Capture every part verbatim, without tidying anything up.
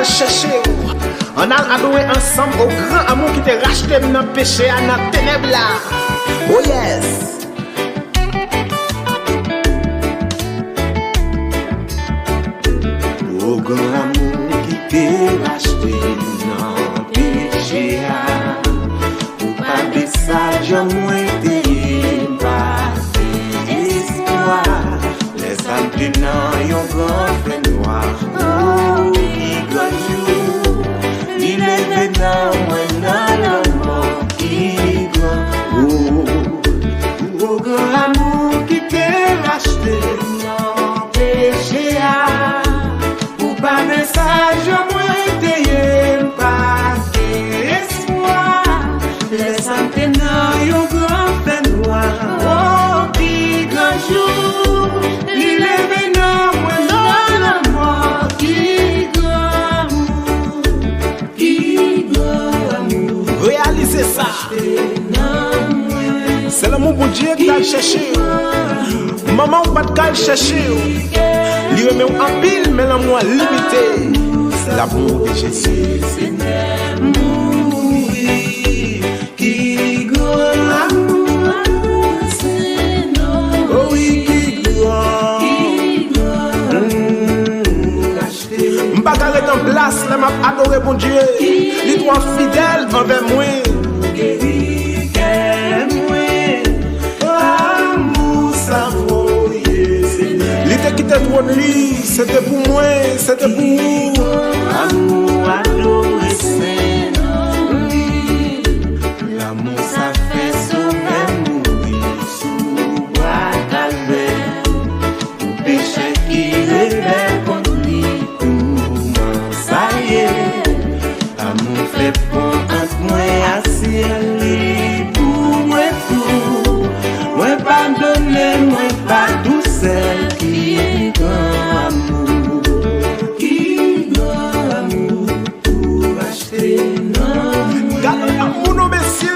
Chèche w. Ann al adore ansanm o gran amou ki te rachte m nan peche a, nan tenèb la. Oh yes! O gran amou ki te rachte m nan peche a, ou pa de sa jan mwen te ye, m pa gen espwa. Lè sa m te nan yon gran fènwa, oh, ki gran jou li leve nan mwen nan lanmò ki gran. Oh, o gran amou ki te rachte m nan peche a, ou pa mesaj mwen te ye, m pa gen espwa. Lè sa m te nan yon gran fènwa, oh, ki gran jou li leve nan mwen nan lanmò ki gran. Reyalize sa. Se lanmou Bondye k t al chèche w. Manman w pa t ka al chèche w. Li renmen w anpil, men lanmou an limite. L'amour de Jésus. Ki gran amou, Senyè. Oh wi, ki gran. Ki gran. Mm. M pa ka ret an plas lè m ap adore Bondye. Li twò fidèl anvè mwen. Geri kè mwen. Amou sa voye, Senyè. Li te kite twòn li, se te pou mwen, se te pou ou. Amou adore Senyè. Lanmou sa fè Sovè mouri sou bwa Kalvè. Pou pechè ki rebèl kont li, pou mansaye. Amou fè pon ant mwen ak syèl li pou mwen tou. Mwen padone, mwen pa tousèl. Ki gran amou, ki gran amou. Gade lanmou non mesye.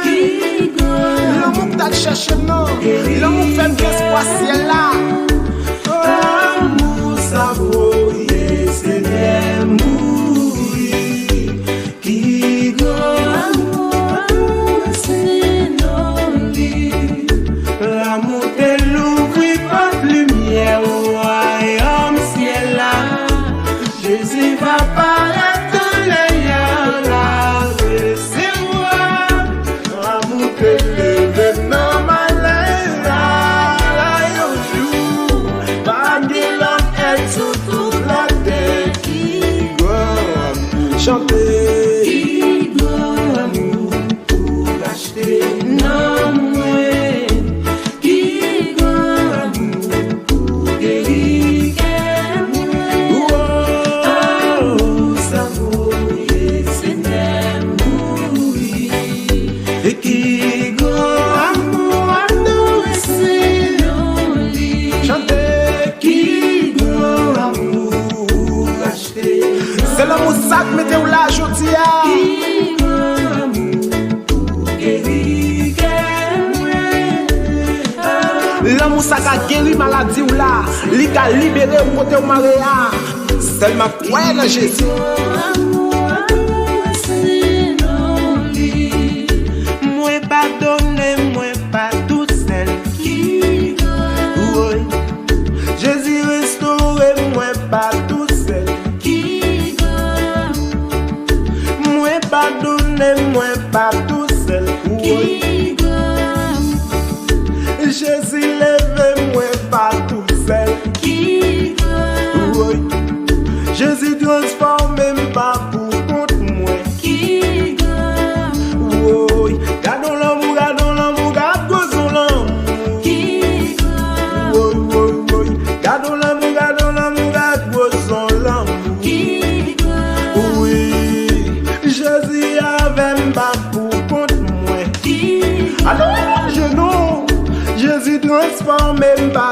Lanmou k t al chèche m nan. Lanmou k fè m gen espwa syèl la. Lanmou sa voye Senyè mouri. Ki gran amou, se non li. Lanmou te louvri pòt limyè wayòm syèl la. Jezi va parèt anlè y a la resevwa. Amou te leve nan malè la, la yon jou. Pa gen lòt èt sou tout latè ki gran amou. Chante. Ki gran amou. Pou rachte nanm mwen, ki gran amou pou geri kè mwen. Amou sa voye Senyè mouri. E ki gran amou, adore se non li. Chante. Ki gran amou rachte. Se lanmou sa k mete w la jodi a. Lanmou sa ka geri maladi w la. Li ka libere w kote w mare a. Sèlman kwè nan Jezi. Mwen padone, mwen pa tousèl. Woy. Jezi restore mwen pa tousèl. Mwen padone mwen pa tousèl. Woy. Jezi leve mwen pa tousèl. Woy. Jezi transfòme m pa pou kont mwen. Woy. Gade yon lanmou, gade yon lanmou, gade gwozon lanmou. Woy, woy, woy. Gade yon lanmou, gade yon lanmou, gade gwozon lanmou. Wi, Jezi avè m pa pou kont mwen. Adore Bondye non. Jezi transfòme m pa